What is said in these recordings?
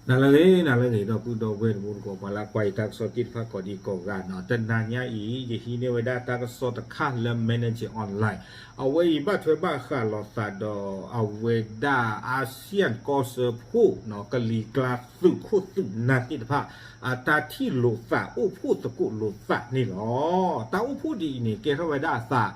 နၤလၢအဂ့ၤ နၤလၢအဂ့ၤ ဒီပုၢ်ဒီဝဲၢ်တံၤသကိး ပှၤလၢကွၢ်ယတၢ်ကစီၣ်သ့ၣ်တဖၣ်ကိးဒံကိးဂၤနီၤ, တနၤညါအံၤ ယဟံးန့ၢ်ဝဲဒၣ်တၢ်ကစီၣ်တခါလၢ Manager Online အဝဲအံၤဘၣ်ထွဲဘၣ်ဃးလိာ်သးဒီး အဝဲဒၣ် ASEAN ကီၢ်စၢဖှိၣ်နီၤ ကလံၤကျါသုးခိၣ်သုးနၢ်သ့ၣ်တဖၣ် အတၢ်ထံၣ်လိာ်သးအိၣ်ဖှိၣ်သကိးလိာ်သးန့ၣ်လီၤ. တၢ်အိၣ်ဖှိၣ်ဒ်အံၤန့ၣ် ကဲထီၣ်ဝဲဒၣ်အသး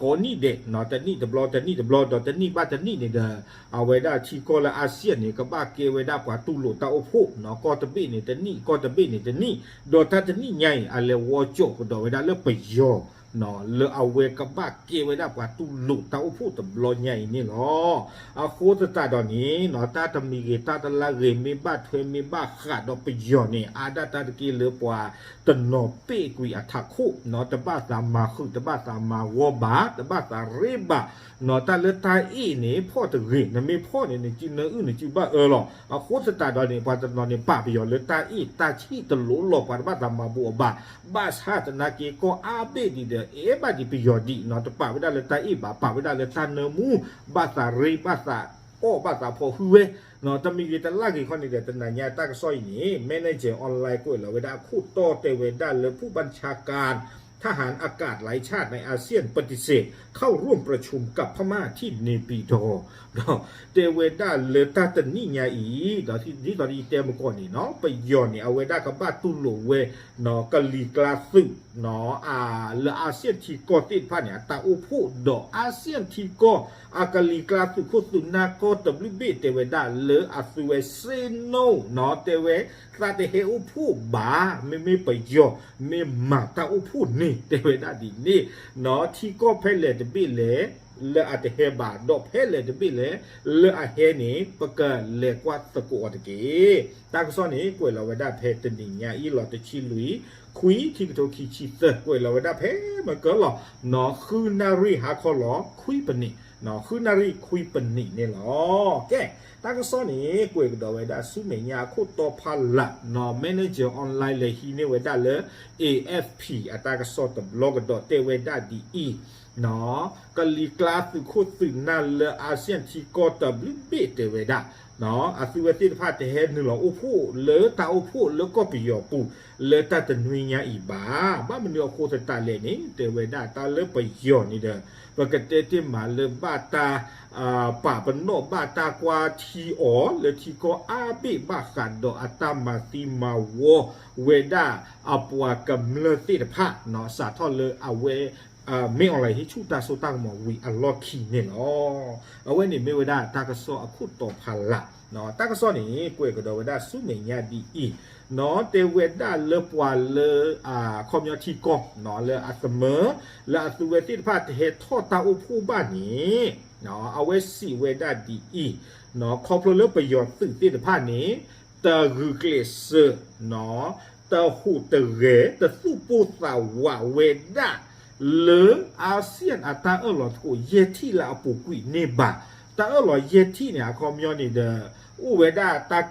ကိးနံၣ်ဒဲးနီၤ, တနံၣ်တဘျီ တနံၣ်တဘျီ ဒီးတနံၣ်ဘၣ်တနံၣ်န့ၣ်ဒီး အဝဲဒၣ်ထံကီၢ်လၢ ASEAN န့ၣ် ကဘၣ်ကဲဝဲဒၣ်ပှၤတူၢ်လိာ်တၢ်အိၣ်ဖှိၣ်နီၤ, ကီၢ်တဘ့ၣ်န့ၣ်တနံၣ် ကီၢ်တဘ့ၣ်န့ၣ်တနံၣ်, ဒီးတၢ်တနံၣ်ညါအံၤ အလဲၤဝီကၠိးကဒီးဝဲဒၣ်လၢပယီၤနီၤ, လၢအဝဲကဘၣ်ကဲဝဲဒၣ်ပှၤတူၢ်လိာ်တၢ်အိၣ်ဖှိၣ်တဘျီညါအံၤန့ၣ်လီၤ. အဃိသတးဒီးန့ၣ်နီၤ, တၢ်တမံၤဂ့ၤ တၢ်တလါဂ့ၤ မ့ၢ်ဘၣ်ထွဲမ့ၢ်ဘၣ်ဃးဒီးပယီၤန့ၣ် အါဒၣ်တၢ်တက့ၢ်လၢပှၤတနီၤပ့ၢ်ကွံာ်အထးခိၣ်နီၤ, တဘၣ်သးမၤဃုာ် တဘၣ်သးမၤဂီၢ်ဘၣ်, တဘၣ်သးရ့ဘၣ်နီၤ, တၢ်လၢတၢ်အ့ၣ်န့ၣ် ဖီၣ်တဂ့ၤ, နမ့ၢ်ဖီၣ်န့ၣ် နစုနအုၣ်နစုဘၣ်အၢလီၤ. အဃိသတးဒီးန့ၣ် ပှၤတနီၤန့ၣ် ပာ်ပယီၤလၢတၢ်အ့ၣ် တၢ်ဆံၣ်တလိၤလီၤ, ပှၤတဘၣ်သးမၤဘူးအီၤဘၣ်. ဘၣ်ဆၣ်သနာ်က့ ကီၢ်အါဘ့ၣ်ဒံးဒီး အဲၣ်ဘၣ်ဒံးပယီၤဒံးနီၤ, တပာ်ဝဲဒၣ်လၢတၢ်အ့ၣ်ဘၣ်, ပာ်ဝဲဒၣ်လၢတၢ်နၢမူ, ဘၣ်သးရ့ ဘၣ်သးအီၣ် ဘၣ်သးဖီၣ်ဟုၣ်ဝဲနီၤ, တမံၤဂ့ၤတလါဂ့ၤခီန့ၣ်ဒီး တနၤညါတၢ်ကစီၣ်အံၤန့ၣ် Manager Online ကွဲးလီၤဝဲဒၣ်အခိၣ်တီတဲဝဲဒၣ်လၢ ผู้บัญชาการทหารอากาศหลายชาติในอาเซียนปฏิเสธเข้าร่วมประชุมกับพม่าที่เนปิดอร์ တဲဝဲဒၣ်လၢတၢ်တနံၣ်ညါအံၤ ဒီးဒ်သိးယတဲမကီၢ်န့ၣ်နီၤ, ပယီၤန့ၣ် အဝဲဒၣ်ကဘၣ်တူၢ်လိာ်ဝဲနီၤ ကလံၤကျါသုးနီၤ, လၢ ASEAN ထံကီၢ်သ့ၣ်တဖၣ်န့ၣ် အတၢ်အိၣ်ဖှိၣ်ဒီး ASEAN ထံကီၢ် အကလံၤကျါသုးခိၣ်သုးနၢ်ကီၢ်တဘျုးဘ့ၣ် တဲဝဲဒၣ်လၢအသုဝဲ say no နီၤ, တဲဝဲ သးတဟဲအိၣ်ဖှိၣ်ဘၣ်, မ့မ့ၢ်ပယီၤ မ့ၢ်မၤတၢ်အိၣ်ဖှိၣ်န့ၣ် တဲဝဲဒၣ်ဒ်န့ၣ်နီၤ, ထံကီၢ်ဖဲလဲၣ်တဘ့ၣ်လဲၣ် လၢအတဟဲဘၣ်, ဒီးဖဲလဲၣ်တဘ့ၣ်လဲၣ် လၢအဟဲန့ၣ် ပကလဲၤကွၢ်သကိးအီၤတက့ၢ်. တၢ်ကစီၣ်န့ၣ် ကွဲးလီၤဝဲဒၣ်ဖဲတနံၤညါအံၤလီၤ, တဆံလွံၢ် ခွံ ခံကထိခံဆံသၢ, ကွဲးလီၤဝဲဒၣ်ဖဲမကၢၢ်လီၤနီၤ, ဃုနၣ်ရံၣ်ဟါခီလီၤ ခွံပနံး, ဃုနၣ်ရံၣ်ခွံပနံးန့ၣ်လီၤ. ကဲ, တၢ်ကစီၣ်န့ၣ် ကွဲးကဒီးဝဲဒၣ်ဆူမဲာ်ညါအခိၣ်တီဖးလၢ်နီၤ, Manager Online လဲၤဟံးန့ၢ်ဝဲဒၣ်လၢ AFP အတၢ်ကစီၣ်တဘျီကဒီး တဲဝဲဒၣ်ဒ်အံၤနီၤ, ကလံၤကျါသုးခိၣ်သုးနၢ်လၢ ASEAN ထံကီၢ်တဘျုးဘ့ၣ် တဲဝဲဒၣ် အသုဝဲသ့ၣ်တဖၣ်တဟဲနုာ်လီၤအိၣ်ဖှိၣ်လၢတၢ်အိၣ်ဖှိၣ်လၢကီၢ်ပယီၤပူၤ လၢတၢ်တနွံညါအံၤဘၣ်. ဘၣ်မနုၤအဃိသတးလဲၣ်န့ၣ် တဲဝဲဒၣ်တၢ်လၢပယီၤန့ၣ်ဒီး ပကတဲတ့ၢ်မးလၢဘၣ်တၢ် ပာ်ပနီၣ်ဘၣ်တၢ်ကွၢ်ထံအီၤလၢထံကီၢ်အါဘ့ၣ် ဘၣ်ဃးဒီးအတၢ်မၤသံမၤဝီဝဲဒၣ်အပှၤကမျၢၢ်သ့ၣ်တဖၣ်နီၤ, စးထီၣ်လၢအဝဲ မင်းအောင်လှိုင် ဟ့ၣ်ဆူၣ်တၢ်စိတၢ်ကမီၤဝံၤအလီၢ်ခံန့ၣ်လီၤ. အဝဲန့ၣ်မ့ၢ်ဝဲဒၣ်တၢ်ကစီၣ်အခိၣ်တီဖးလၢ်, တၢ်ကစီၣ်န့ၣ် ကွဲးကဒီးဝဲဒၣ်ဆူမဲာ်ညါဒ်အံၤနီၤ, တဲဝဲဒၣ်လၢပှၤလၢ အခီပညီထံကီၢ်နီၤ လၢအသမၢ လၢအသုဝဲသ့ၣ်တဖၣ်တဟဲထီၣ်တၢ်အိၣ်ဖှိၣ်ဘၣ်န့ၣ် အဝဲစံးဝဲဒၣ်ဒ်အံၤ, ခီဖျိလၢပယီၤသုးသ့ၣ်တဖၣ်န့ၣ် တဂုာ်ကျဲးစၢး တဟူးတဂဲၤ တသူၣ်ပိၢ်သးဝးဝဲဒၣ် လၢ ASEAN အတၢ်အၢၣ်လီၤသကိးယဲၢ်ထံၣ်လၢအပူၤကွံာ်န့ၣ်ဘၣ်. တၢ်အၢၣ်လီၤယဲၢ်ထံၣ်န့ၣ် အခီပညီန့ၣ်ဒီး အိၣ်ဝဲဒၣ် တၢ်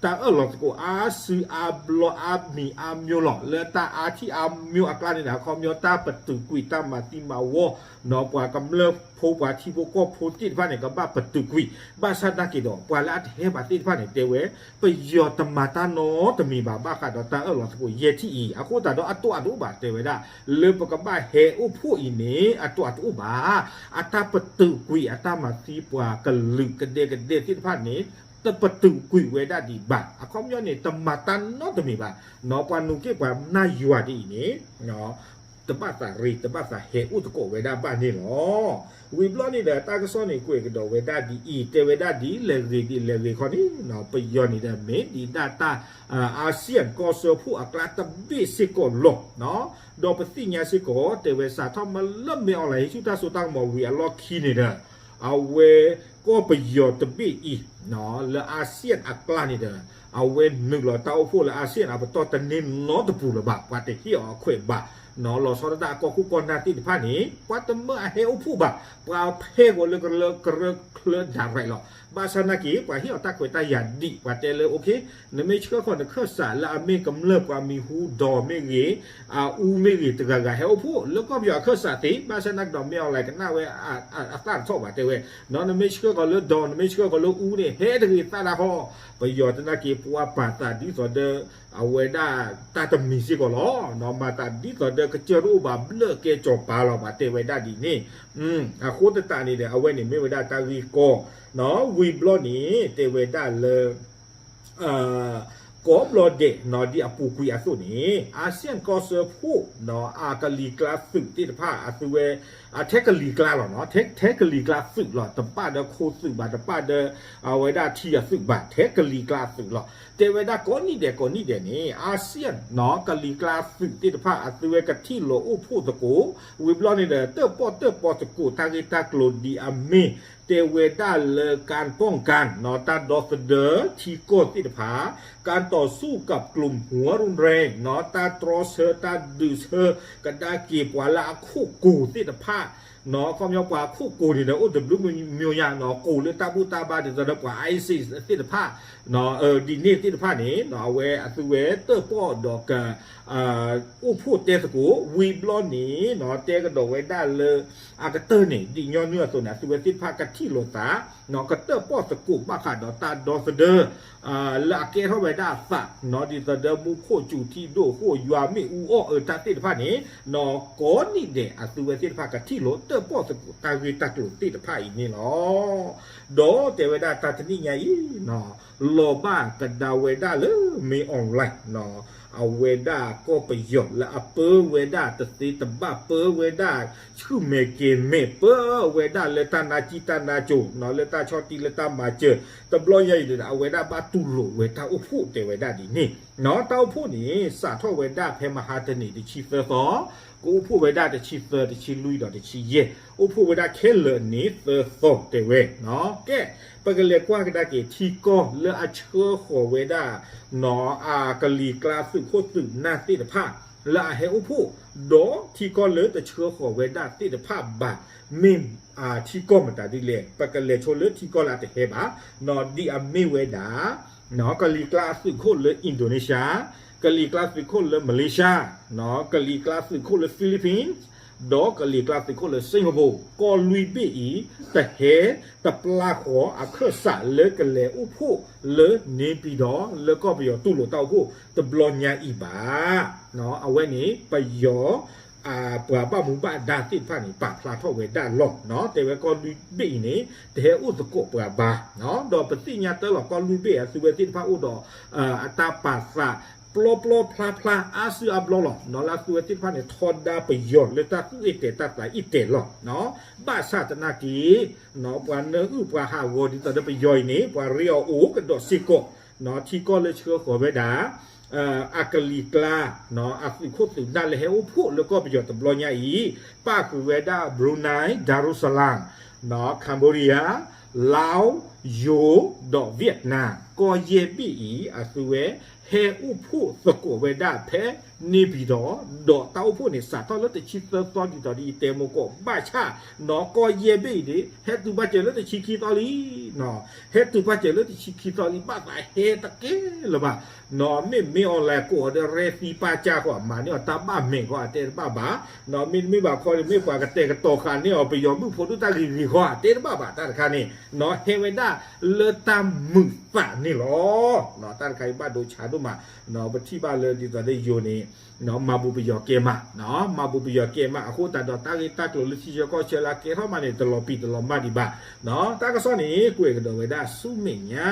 အၢၣ်လီၤသကိးအါစုအါဘျီအါမံၤအါမျိၤလီၤ. လၢတၢ်အါထံၣ်အါမျိၤအကျါန့ၣ်ဒီး အခီပညီတၢ်ပတုာ်ကွံာ်တၢ်မၤသံမၤဝီနီၤ ပှၤကမျၢၢ်ဖိပှၤထံဖိကီၢ်ဖိသ့ၣ်တဖၣ်န့ၣ် ကဘၣ်ပတုာ်ကွံာ်. ဘၣ်ဆၣ်သနာ်က့ဒီး ပှၤလၢအတဟဲဘၣ်သ့ၣ်တဖၣ်န့ၣ် တဲဝဲ ပယီၤတမၤတၢ်နီတမံၤဘၣ် ဘၣ်ဃးဒီးတၢ်အၢၣ်လီၤသကိးယဲၢ်ထံၣ်အံၤ အဃိသတးဒီးအတိၢ်အတအိၣ်ဘၣ်တဲဝဲဒၣ် လၢပကဘၣ်ဟဲအိၣ်ဖှိၣ်အံၤန့ၣ် အတိၢ်အတအိၣ်ဘၣ်. အတၢ်ပတုာ်ကွံာ်အတၢ်မၤသံပှၤကလုာ်ကဒဲကဒဲသ့ၣ်တဖၣ်န့ၣ် တပတုာ်ကွံာ်ဝဲဒၣ်ဒံးဘၣ်. အခီပညီန့ၣ် တမၤတၢ်နီတမံၤဘၣ်. ပှၤနုာ်က့ၢ်ပှၤနၢ်ယွၤဒ်အံၤန့ၣ် တဘၣ်သးရ့ တဘၣ်သးဟဲအိၣ်သကိးဝဲဒၣ်ဘၣ်န့ၣ်လီၤ. ဝံၤဘျီန့ၣ်ဒီး တၢ်ကစီၣ်န့ၣ် ကွဲးကဒီးဝဲဒၣ်ဒ်အံၤ တဲဝဲဒၣ်ဒ်လဲၣ်ဂ့ၤဒ်လဲၣ်ဂ့ၤခီန့ၣ် ပယီၤန့ၣ်ဒီး မ့ၢ်ဒံးဒၣ်တၢ် ASEAN ကီၢ်စၢဖှိၣ်အကျါတဘ့ၣ်စ့ၢ်ကီးလီၤ. ဒီးပသ့ၣ်ညါစ့ၢ်ကီး တဲဝဲစးထီၣ်မ့ၢ်လၢ မင်းအောင်လှိုင် ဟ့ၣ်ဆူၣ်တၢ်စိတၢ်ကမီၤဝံၤအလီၢ်ခံန့ၣ်ဒီး အဝဲကီၢ်ပယီၤတဘ့ၣ်အံၤ လၢ ASEAN အကျါန့ၣ်ဒီး အဝဲနုာ်လီၤတၢ်အိၣ်ဖှိၣ်လၢ ASEAN အပတီၢ်တန့ၢ်နီတပူၤလၢၤဘၣ်, ပှၤတဟ့ၣ်အီၤအခွဲးဘၣ်. လီၤဆီဒၣ်တၢ်အကီၢ်ခိၣ်ကီၢ်နၢ်သ့ၣ်တဖၣ်န့ၣ် ပှၤတမၢအဟဲအိၣ်ဖှိၣ်ဘၣ်, ပှၤဖဲးဂီၤလၢကရၢကရၢချၢဒၣ်ရဲၣ်လီၤ. ဘၣ်ဆၣ်နာ်က့ ပှၤဟ့ၣ်အီၤတၢ်ခွဲးတၢ်ယာ်ဒံး ပှၤတဲလၢ okay နမ့ၢ်ဆှၢဃီၤနခၢၣ်စးလၢအမ့ၢ်ကမျၢၢ်ပှၤမံၤဟူဒီးမ့ၢ်ဂ့ၤ အအူမ့ၢ်ဂ့ၤ တဂၤဂၤဟဲအိၣ်ဖှိၣ် လၢကီၢ်ပယီၤအခၢၣ်စးသ့, ဘၣ်ဆၣ်နာ်က့ဒီး မ့ၢ်အီၤလဲၣ် ကနၣ်ဝဲအသၣ်တထီၣ်ဘၣ်တဲဝဲ, နမ့ၢ်ဆှၢဃီၤလၢဒီး နမ့ၢ်ဆှၢဃီၤလၢအူန့ၣ် ဟဲတဂ့ၤသၣ်ဒၣ်ဟီ, ပယီၤတနာ်က့ ပှၤပာ်သးဒ်သိးဒီး အဝဲဒၣ်တၢ်တမံၤစ့ၢ်ကီးလီၤ. မၤသးဒ်သိးဒီးကစၢၢ်တအိၣ်ဘၣ်ဘျၢၣ်ကဲစီၤပၤလီၤ ဘၣ်တဲဝဲဒၣ်ဒ်န့ၣ်, အဃိသတးန့ၣ်ဒီး အဝဲန့ၣ်မ့ၢ်ဝဲဒၣ်တၢ်ဂ့ၢ်ကီ, ဝံၤဘျီန့ၣ် တဲဝဲဒၣ်လၢ ကိးဘျီဒဲး ဒ်အပူၤကွံာ်အသိးန့ၣ် အၣ်စံၣ်ကီၢ်စၢဖှိၣ် အကလံၤကျါသုးသ့ၣ်တဖၣ် အသုဝဲ ထဲကလံၤကျါလီၤ, ထဲကလံၤကျါသုးလီၤ, တပၣ်ဒီးခိသုးဘၣ်, တပၣ်ဒီး အဝဲဒၣ်ထံအသုးဘၣ်, ထဲကလံၤကျါသုးလီၤ. တဲဝဲဒၣ်ကိးနံၣ်ဒဲးကိးနံၣ်ဒဲးန့ၣ် အၣ်စံၣ် ကလံၤကျါသုးသ့ၣ်တဖၣ် အသုဝဲကထံၣ်လိာ်အိၣ်ဖှိၣ်သကိး, ဝံၤဘျီန့ၣ်ဒီး တၢၣ်ပီၣ်တၢၣ်ပီသကိးတၢ်ဂ့ၢ်တၢ်ကျိၤဒ်အမ့ၢ် တဲဝဲဒၣ်လၢ ကၣ်ပီၣ်ကၣ် တၢ်ဒီသဒၢထံကီၢ်သ့ၣ်တဖၣ်, ကၣ်တီၤဆူၣ်ကၣ်ကျိၤမူရူၣ်ရဲၣ် တၢ်တြီဆၢတၢ်ဒုးဆၢ ကဒါက့ၤပှၤလၢအခိၣ်ကိၤသ့ၣ်တဖၣ်, ခီပညီပှၤခိၣ်ကိၤန့ၣ်ဒီး အိၣ်တဘျုးမံၤမံၤညါ ကိၤလၢတၢ်ဘူၣ်တၢ်ဘါဒ်သိးဒီးပှၤ ISIS သ့ၣ်တဖၣ် ဒ်န့ၣ်သ့ၣ်တဖၣ်န့ၣ် အဝဲအသုဝဲတၢၣ်ပီၣ်ဒီးက အိၣ်ဖှိၣ်တဲသကိး ဝံၤဘျီန့ၣ် တဲကဒီးဝဲဒၣ်လၢ အကတၢၢ်န့ၣ် ဒ်ညီနုၢ်အသိးန့ၣ် အသုဝဲသ့ၣ်တဖၣ်ကထံၣ်လိာ်သး ကတၢၣ်ပီၣ်သကိးဘၣ်ဃးဒီးတၢ်ဒီသဒၢ လၢအကဲထီၣ်ဝဲဒၣ်အသး ဒ်သိးဒီးမူခိၣ်စူၤထံဒိၣ်ဃိၣ် ယွၤမ့ၣ်အူအီၣ်အၢတၢ်သ့ၣ်တဖၣ်န့ၣ် ကိးနံၣ်ဒဲး အသုဝဲသ့ၣ်တဖၣ်ကထံၣ်လိာ်တၢၣ်ပီၣ်သကိးတၢ်ဂ့ၢ်တၢ်ကျိၤသ့ၣ်တဖၣ်အံၤန့ၣ်လီၤ. ဒီးတဲဝဲဒၣ်တၢ်တနံၣ်ညါအံၤ လီၤဘၣ်ကဒါဝဲဒၣ်လၢ မင်းအောင်လှိုင် အဝဲဒၣ်ကီၢ်ပယီၤလၢအပၢဝဲဒၣ်တသ့တဘၣ် ပၢဝဲဒၣ်ဆူၣ်မဲာ်ကဲၤမဲာ် ပၢဝဲဒၣ်လၢတၢ်နါကံၢ်တၢ်နါကိၤ လၢတၢ်ဆီၣ်တံၢ်လၢတၢ်မၤစၢၤ တဘျီညါအံၤဒီး အဝဲဒၣ်ဘၣ်တူၢ်လိာ်ဝဲတၢ်အိၣ်ဖှိၣ်တဲဝဲဒၣ်ဒ်န့ၣ် တၢ်အိၣ်ဖှိၣ်န့ၣ် စးထီၣ်ဝဲဒၣ်ဖဲမဟါတနံၤတဆံသၢသီ, ကအိၣ်ဖှိၣ်ဝဲဒၣ်တဆံသၢ တဆံလွံၢ်ဒီးတဆံယဲၢ်, အိၣ်ဖှိၣ်ဝဲဒၣ်ခဲလၢာ်န့ၣ်သၢသီတဲဝဲ, ကဲ ပကလဲၤကွၢ်ကဒါက့ၤထံကီၢ်လၢအဆှၢဃီၤဝဲဒၣ် အကလံၤကျါသုးခိၣ်သုးနၢ်သ့ၣ်တဖၣ် လၢအဟဲအိၣ်ဖှိၣ် ဒီးထံကီၢ်လၢတဆှၢဃီၤဝဲဒၣ်သ့ၣ်တဖၣ်ဘၣ် မ့ၢ်ထံကီၢ်မတၤဒ်လဲၣ်, ပကလဲၤဆိလၢထံကီၢ်လၢအတဟဲဘၣ် ဒ်အမ့ၢ်ဝဲဒၣ် ကလံၤကျါသုးခိၣ်လၢ Indonesia, ကလံၤကျါသုးခိၣ်လၢ Malaysia, ကလံၤကျါသုးခိၣ်လၢ Philippines, ဒီးကလံၤကျါသုးခိၣ်လၢ Singapore, ကီၢ်လွံၢ်ဘ့ၣ်အံၤ တဟဲတပျၢ်ဃီၤအခၢၣ်စးလၢကလဲၤအိၣ်ဖှိၣ်လၢ နေပြည်တော် လၢကီၢ်ပယီၤတူၢ်လိာ်တၢ်အိၣ်ဖှိၣ်တဘျီညါအံၤဘၣ်. အဝဲန့ၣ် ပယီၤ ပှၤဘၣ်မူဘၣ်ဒါသ့ၣ်တဖၣ်န့ၣ် ပာ်ဖျါထီၣ်ဝဲဒၣ်လီၤ. တဲဝဲကီၢ်လွံၢ်ဘ့ၣ်အံၤန့ၣ် တဟဲအိၣ်သကိးပှၤဘၣ်, ဒီးပသ့ၣ်ညါတၢ်လီၤ ကီၢ်လွံၢ်ဘ့ၣ် အသုဝဲသ့ၣ်တဖၣ်အိၣ်ဒီး အတၢ်ပာ်သး ပျီပျီဖျါဖျါ အါစုအါဘျီလီၤ. လၢအသုဝဲသ့ၣ်တဖၣ်န့ၣ် ထီဒါပယီၤလၢတၢ်သူၣ်အ့ၣ်တဲာ်တၢ်သးအ့ၣ်တဲာ်လီၤ. ဘၣ်ဆၣ်သနာ်က့ ပှၤနၢအုၣ်ပှၤဟးဂီၤဒ်သိးဒီးပယီၤအံၤန့ၣ် ပှၤရ့အီၤအိၣ်ကဒီးစ့ၢ်ကီး ထံကီၢ်လၢဆှၢဃီၤဝဲဒၣ် အကလံၤကျါ အသုးခိၣ်သုးနၢ်လၢဟဲအိၣ်ဖှိၣ်လၢကီၢ်ပယီၤတဘျီညါအံၤ ပၣ်ဃုာ်ဝဲဒၣ် Brunei Darussalam, Cambodia, Laos, ယိၤ ဒီး Vietnam ကီၢ်ယဲၢ်ဘ့ၣ်အံၤ အသုဝဲဟဲအိၣ်ဖှိၣ်သကိးဝဲဒၣ်ဖဲ နေပြည်တော် ဒီးတၢ်အိၣ်ဖှိၣ်န့ၣ် စးထီၣ်လၢတဆံသၢသီဒ်သိးဒီးယတဲမိၢ်ကီၢ် ဘၣ်ဆၣ် နီၢ်ကီၢ်ယဲၢ်ဘ့ၣ်အံၤန့ၣ် ဟဲတုၤပာ်စၢၤလၢတဆံခံသီလံ ဟဲတုၤပာ်စၢၤလၢတဆံခံသီလံ ဘၣ်သးဟဲတကဲလၢၤဘၣ်. နီၢ်မ့ၢ်မ့ၢ်အီၤလဲၤကိးအီၤဒီးရဲသံပာ်စၢ်ဃီ မၤန့ၢ်အီၤတၢ်ဘၣ်မဲာ်ဃီ အတဲတဘၣ်ဘၣ်. နီၢ်မ့တမ့ၢ်ဘၣ်ခီန့ၣ် မ့ၢ်ပှၤကတဲာ်ကတီၤဃာ်န့ၢ်အီၤ ပယီၤမုၣ်ဖိဒိၣ်တၢ်ဂ့ၤဂ့ၤဃီ အတဲတဘၣ်ဘၣ် တၢ်တခါန့ၣ် နီၢ်ဟဲဝဲဒၣ်လၢတၢ်မုာ်သးန့ၣ်လီၤ. တၢ်တခါအံၤဘၣ်ဒိဆါဒိၣ်မး ပထံၣ်ဘၣ်လၢဒ်သိးဒီးယိၤန့ၣ် မၤဘူးပယီၤကဲမး မၤဘူးပယီၤကဲမး အဃိသတးဒီးတၢ်ဂ့ၢ်တၢ်ကျိၤလၢထံဆၢကီၢ်ဆၢလၢအကဲထီၣ်မးန့ၣ် တလီၤပံာ်တလီၤမၢ်ဒံးဘၣ်. တၢ်ကစီၣ်န့ၣ် ကွဲးကဒီးဝဲဒၣ်ဆူမဲာ်ညါ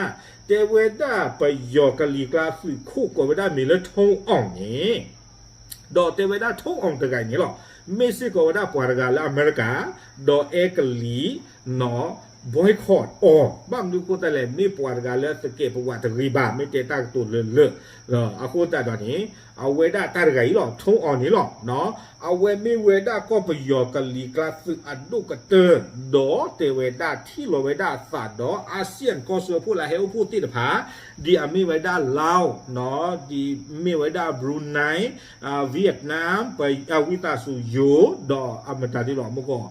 တဲဝဲဒၣ်ပယီၤကလံၤကျါသုးခိၣ်ကိးဝဲဒၣ်မ့ၢ်လၢ ထိန်းအောင် န့ၣ် ဒီးတဲဝဲဒၣ် ထိန်းအောင် တဂၤန့ၣ်လီၤ မ့ၢ်စ့ၢ်ကီးဝဲဒၣ်ပှၤတဂၤလၢအမဲရကၤ ဒီးအဲကလံၤ နီၢ် boycott အီၤ, ဘၣ်မနုၤအဃိသတးလဲၣ်, မ့ၢ်ပှၤတဂၤလၢသကဲးပဝးတဂ့ၤဘၣ်, မ့ၢ်တဲတၢ်ကတိၤလၢလၢ, အဃိသတးဒီးန့ၣ် အဝဲဒၣ်တၢ်တဂၤအံၤလီၤ, ထူအီၤန့ၣ်လီၤ. အဝဲမ့ၢ်ဝဲဒၣ်ကီၢ်ပယီၤကလံၤကျါသုးအဒိၣ်ကတၢၢ်, ဒီးတဲဝဲဒၣ်ထံၣ်လီၤဝဲဒၣ်အသးဒီး ASEAN ကီၢ်စၢဖှိၣ်လၢဟဲအိၣ်ဖှိၣ်သ့ၣ်တဖၣ်, ဒ်အမ့ၢ်ဝဲဒၣ် Laos, ဒ်မ့ၢ်ဝဲဒၣ် Brunei, Vietnam, ဝံသးစူၤ ယိၤ, ဒီးအမတၤဒ်လီၤ မ့ၢ်ကီး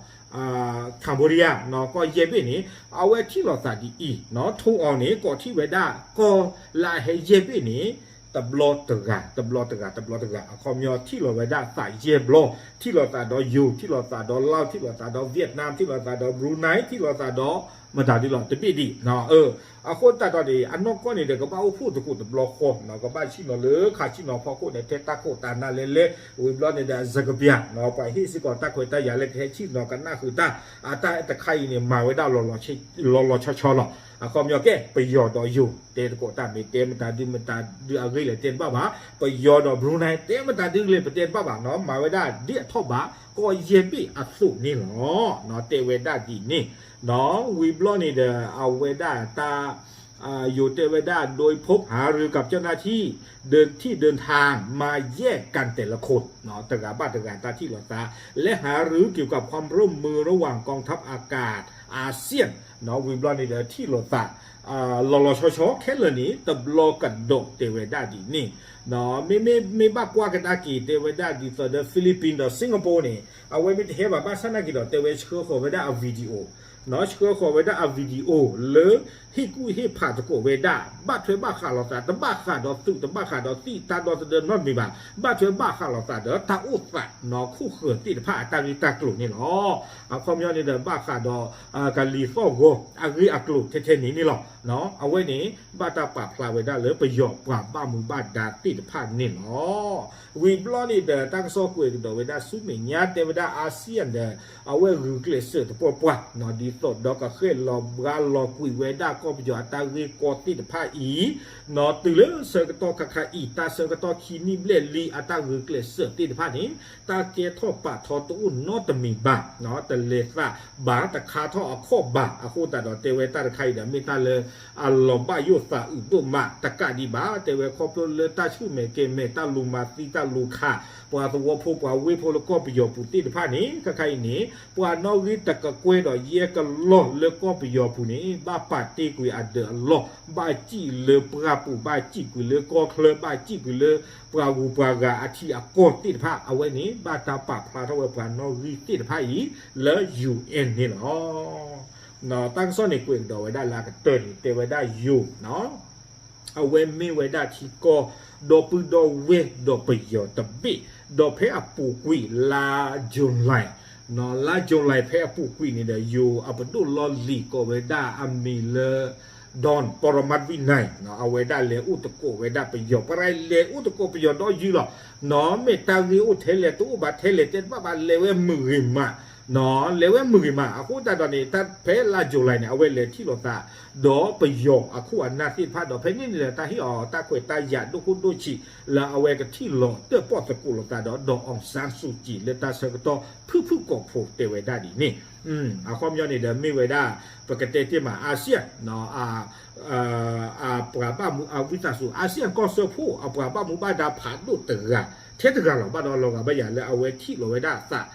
Cambodia ကီၢ်ယဲၢ်ဘ့ၣ်န့ၣ် အဝဲထံၣ်လီၤသးဒ်အံၤ, ထူအီၤန့ၣ် ကိးထံၣ်ဝဲဒၣ်ကီၢ်လၢအဟဲယဲၢ်ဘ့ၣ်န့ၣ် တဘျီတဂၤ တဘျီတဂၤ တဘျီတဂၤ, အခီပညီထံၣ်လီၤဝဲဒၣ်သးယဲၢ်ဘျီ, ထံၣ်လီၤသးဒီးယိၤ, ထံၣ်လီၤသးဒီး Laos, ထံၣ်လီၤသးဒီး Vietnam, ထံၣ်လီၤသးဒီး Brunei, ထံၣ်လီၤသးဒီး မတၤဒ်လီၤ တဘ့ၣ်ဒံး, အဃိသတးဒီးန့ၣ် အနီၢ်ကီၢ်န့ၣ်ဒီး ကဘၣ်အိၣ်ဖှိၣ်သကိးတဘျီဃီ, ကဘၣ်ဆ့ၣ်နီၤလၢခးဆ့ၣ်နီၤဖီခိၣ်န့ၣ် ထဲတၢ်ခိၣ်တၢ်နၢ်လဲၣ်လဲၣ်, ဝံၤဘျီန့ၣ်ဒီး စကပျၢ် ပှၤဟ့ၣ်စ့ၢ်ကီးတၢ်ခွဲးတၢ်ယာ်လၢကဟဲဆ့ၣ်နီၤကနၣ်ဃုာ်တၢ်, အတၢ်တခါအံၤန့ၣ် မၤဝဲဒၣ်လီၤလီၤဆီဆီလီၤ. အခီပညီကဲ ပယီၤဒီးယိၤ တဲသကိးတၢ်မ့ၢ်တဲမတၤဒုမတၤဒုအဂ့ၢ်လဲၣ်တဲတဘၣ်ဘၣ်, ပယီၤဒီး Brunei တဲမတၤဒုလဲၣ် ပတဲတဘၣ်ဘၣ်နီၤ, မၤဝဲဒၣ်ဒ်အထီၣ်ဘး ကီၢ်ယဲၢ်ဘ့ၣ်အသိးန့ၣ်လီၤ. တဲဝဲဒၣ်ဒ်န့ၣ်, ဝံၤဘျီန့ၣ်ဒီး အဝဲဒၣ်တၢ် ယိၤတဲဝဲဒၣ် โดยพบ หารือกับเจ้าหน้าที่ เดินที่เดินทางมาแยกกันแต่ละคน တဂၤဘၣ်တဂၤတၢ်ထံၣ်လိာ်သး และหารือเกี่ยวกับความร่วมมือระหว่างกองทัพอากาศอาเซียน ဝံၤဘျီန့ၣ်ဒီးထံၣ်လိာ်သး လီၤလီၤဆီဆီခဲလၢာ်န့ၣ် တဘျီကဒီးတဲဝဲဒၣ်ဒ်န့ၣ်, မ့မ့ၢ်မ့ၢ်ဘၣ်ကွၢ်ကဒါက့ၤ တဲဝဲဒၣ်ဒ်သိးဒီး Philippines ဒီး Singapore န့ၣ် အဝဲမ့ၢ်တဟဲဘၣ်ဘၣ်ဆၣ်နာ်က့ၤဒီး တဲဝဲဆှၢဃီၤဝဲဒၣ်အ video ဆှၢဃီၤဝဲဒၣ်အ video လၢ ဟ့ၣ်ကူၣ်ဟ့ၣ်ဖးသကိးဝဲဒၣ် ဘၣ်ထွဲဘၣ်ဃးလိာ်သး တဘၣ်ဃးဒီးသုး တဘၣ်ဃးဒီးသံၣ်တၢ်ဒီသဒၢနီတမံၤဘၣ်, ဘၣ်ထွဲဘၣ်ဃးလိာ်သးဒီးတၢ်အိၣ်သးနီၢ်ခိၣ်ဃၢၤသ့ၣ်တဖၣ်အတၢ်ဂ့ၢ်တၢ်ကျိၤန့ၣ်လီၤ. အခီပညီန့ၣ်ဒီး ဘၣ်ဃးဒီး ကလံၤသီၣ်ဂီၤအဂ့ၢ်အကျိၤထဲထဲန့ၣ်န့ၣ်လီၤ. အဝဲန့ၣ် ဘၣ်တၢ်ပာ်ဖျါဝဲဒၣ်လၢပယီၤပှၤဘၣ်မူဘၣ်ဒါသ့ၣ်တဖၣ်န့ၣ်လီၤ. ဝံၤဘျီန့ၣ်ဒီး တၢ်ကစီၣ်ကွဲးကဒီးဝဲဒၣ်ဆူမဲာ်ညါတဲဝဲဒၣ် ASEAN ဒီး အဝဲဂုာ်ကျဲးစၢးသပှၢ်ပှၢ် ဒ်သိးဒီးကဃဲၣ်လီၤဘှါလီၤကွံာ်ဝဲဒၣ်ကီၢ်ပယီၤအတၢ်ဂ့ၢ်ကီသ့ၣ်တဖၣ်အံၤ တုၤလၢဆၢကတီၢ်ခါခါအံၤ တၢ်ဆၢကတီၢ်ခံနံၣ်ဘျဲၣ်လံအတၢ်ဂုာ်ကျဲးစၢးသ့ၣ်တဖၣ်န့ၣ် တၢ်ကဲထီၣ်ပာ်ထီၣ်တအိၣ်နီတမံၤဘၣ်, တလဲၤသးဘၣ် တခါထီၣ်အခီၣ်ဘၣ်. အဃိသတးဒီးတဲဝဲတၢ်တခါအံၤဒီး မ့ၢ်တၢ်လၢအလီၤဘၣ်ယိၣ်သးအုးဒိၣ်မးတကးဒံးဘၣ်, တဲဝဲခီဖျိလၢတၢ်ဆူၣ်မဲာ်ကဲၤမဲာ် တၢ်လူၤမၤသံတၢ်လူၤခး ပှၤသဝီဖိပှၤဝ့ၢ်ဖိလၢကီၢ်ပယီၤပူၤသ့ၣ်တဖၣ်န့ၣ် ခဲခါအံၤန့ၣ် ပှၤနီၣ်ဂံၢ်တကကွဲၢ်ဒီးယဲၢ်ကလီၢ်လၢကီၢ်ပယီၤပူၤန့ၣ် ဘၣ်ပာ်တ့ၢ်ကွံာ်အဒၢးအလီၢ်, ဘၣ်စံၣ်လၢပှၢ်ပူၤ ဘၣ်စံၣ်ကွံာ်လၢကီၢ်ချၢ ဘၣ်စံၣ်ကွံာ်လၢပှၤဂုၤပှၤဂၤအထံအကီၢ်သ့ၣ်တဖၣ် အဝဲန့ၣ် ဘၣ်တၢ်ပာ်ဖျါထီၣ်ဝဲပှၤနီၣ်ဂံၢ်သ့ၣ်တဖၣ်အံၤလၢ ယူၣ်အ့ၣ်န့ၣ်လီၤ. တၢ်ကစီၣ်န့ၣ်ကွဲးကဒီးဝဲဒၣ်လၢအကတၢၢ်န့ၣ် တဲဝဲဒၣ်ယိၤ အဝဲမ့ၢ်ဝဲဒၣ်ထံကီၢ်ဒီပုၢ်ဒီဝဲၢ်ဒီးပယီၤတဘ့ၣ်, ဒီးဖဲအပူၤကွံာ်လါ July, လါ July ဖဲအပူၤကွံာ်န့ၣ်ဒီး ယိၤအပဒိၣ်လီၢ်လံၤကိးဝဲဒၣ်အမံၤလၢ Don Paramat Vinay အဝဲဒၣ်လဲၤအိၣ်သကိးဝဲဒၣ်ပယီၤ ပရၢလဲၤအိၣ်သကိးပယီၤဒီးယုၢ်လီၤ. မ့ၢ်တၢ်ဂ့ၢ်အိၣ်ထဲလဲၣ်တအိၣ်ဘၣ်ထဲလဲၣ်တဲတဘၣ်ဘၣ် လဲၤဝဲမုာ်ဂ့ၤမး လဲၤဝဲမုာ်ဂ့ၤမး အဃိသတးဒီးန့ၣ် တၢ်ဖဲလါ July န့ၣ် အဝဲလဲၤထံၣ်လိာ်သး ဒီးပယီၤအခိၣ်အနၢ်သ့ၣ်တဖၣ်ဒီး ဖဲန့ၣ်န့ၣ်ဒီး တၢ်ဟ့ၣ်အီၤတၢ်ခွဲးတၢ်ယာ်ဒိၣ်ခိၣ်ဒိၣ်ဆံး လၢအဝဲကထံၣ်လိာ်တၢၣ်ပီၣ်သကိးလိာ်သးဒီး ဒီးအောင်ဆန်းစုကြည် လၢတၢ်ဆၢကတီၢ်ဖုၣ်ဖုၣ်ကိာ်ဖိတဲဝဲဒၣ်ဒ်န့ၣ် အခီပညီန့ၣ်ဒီး မ့ၢ်ဝဲဒၣ် ပကတဲတ့ၢ်မး ASEAN အပှၤဘၣ်မူ အဝံသးစူၤ ASEAN ကီၢ်စၢဖှိၣ် အပှၤဘၣ်မူဘၣ်ဒါဖးဒိၣ်တဂၤ ထဲတဂၤလီၤ ဘၣ်ဒီးလီၤဂာ်ဘၣ်ယၤလၢအဝဲထံၣ်လိာ်ဝဲဒၣ်အသး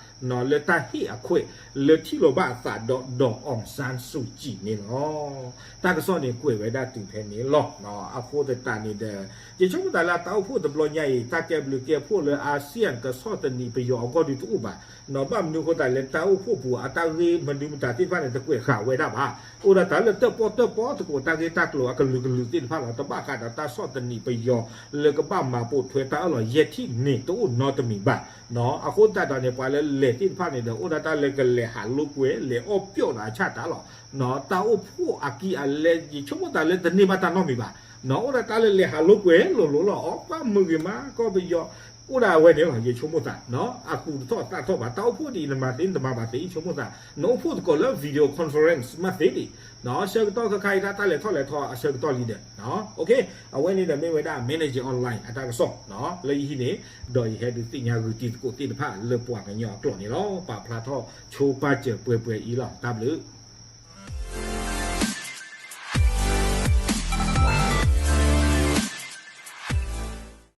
လၢတၢ်ဟ့ၣ်အခွဲး လၢထံၣ်လိာ်ဘၣ်အသးဒီး ဒီးအောင်ဆန်းစုကြည် န့ၣ်လီၤ. တၢ်ကစီၣ်န့ၣ်ကွဲးဝဲဒၣ်တုၤဖဲန့ၣ်လီၤ. အဃိသတးန့ၣ်ဒီး ယဆိကမိၣ်သးလၢအတၢ်အိၣ်ဖှိၣ်တဘျီညါအံၤ တၢ်ကဲဘျုးကဲဖှိၣ်လၢ ASEAN ကဆီၣ်သနံးပယီၤအဂီၢ်ဒုးတအိၣ်ဘၣ်. ဘၣ်မနုၤအဃိသတးလဲၣ် တၢ်အိၣ်ဖှိၣ်ပူၤအတၢ်ဂ့ၢ်မနုၤမတၤသ့ၣ်တဖၣ်န့ၣ် တကွဲးဃာ်ဝဲဒၣ်ဘၣ်. အိၣ်ဒၣ်တၢ်လၢတၢၣ်ပီၣ်တၢၣ်ပီၣ်သကိးတၢ်ဂ့ၢ်တၢ်ကျိၤအကလုာ်ကလုာ်သ့ၣ်တဖၣ်လီၤ. တဘၣ်ဃးဒီးတၢ်ဆီၣ်သနံးပယီၤ လၢကဘၣ်မၤပိာ်ထွဲတၢ်အၢၣ်လီၤယဲၢ်ထံၣ်န့ၣ် တအိၣ်နီတမံၤဘၣ်. အဃိသတးဒီးန့ၣ် ပှၤလၢလဲၤသ့ၣ်တဖၣ်န့ၣ်ဒီး အိၣ်ဒၣ်တၢ်လၢကလဲၤဟးလိာ်ကွဲ လဲၤအီၣ်ပျီၣ်ဒီးအဆၣ်တၢ်လီၤ. တၢ်အိၣ်ဖှိၣ်အကံၢ်အလဲ ယဆိကမိၣ်သးလၢတန့ၢ်ဘၣ်တၢ်နီတမံၤဘၣ်. အိၣ်ဒၣ်တၢ်လၢလဲၤဟးလိာ်ကွဲလိၤလိၤလီၤ. အီၣ်ပၢ်မုာ်ဂ့ၤမး ကီၢ်ပယီၤ အိၣ်ဒၣ်အဝဲန့ၣ်လီၤ. ယဆိကမိၣ်သး အသူၣ်တထီၣ်သးထီၣ်ဘၣ်. တၢ်အိၣ်ဖှိၣ်ဒ်အံၤ နမၤသ့နတမၤဘၣ်သ့ ယဆိကမိၣ်သး နအိၣ်ဖှိၣ်သကိးလၢ video conference မၤသ့ဒံး ဆၢကတီၢ်ခဲခါအံၤ တၢ်တၢ်လဲၤထီၣ်လဲၤထီအဆၢကတီၢ်လံဒီး အဝဲန့ၣ်ဒီးမ့ၢ်ဝဲဒၣ် Manager Online အတၢ်ကစီၣ် လၢယဟံးန့ၢ် ဒီးယဟဲဒုးသ့ၣ်ညါဂုာ်တံၤသကိးသ့ၣ်တဖၣ်လၢပှၤကညီအကျိာ်န့ၣ်လီၤ. ပာ်ဖျါထီၣ်ဆိပာ်စၢၤပှဲၤပှဲၤအံၤလီၤ. တၢ်ဘျုး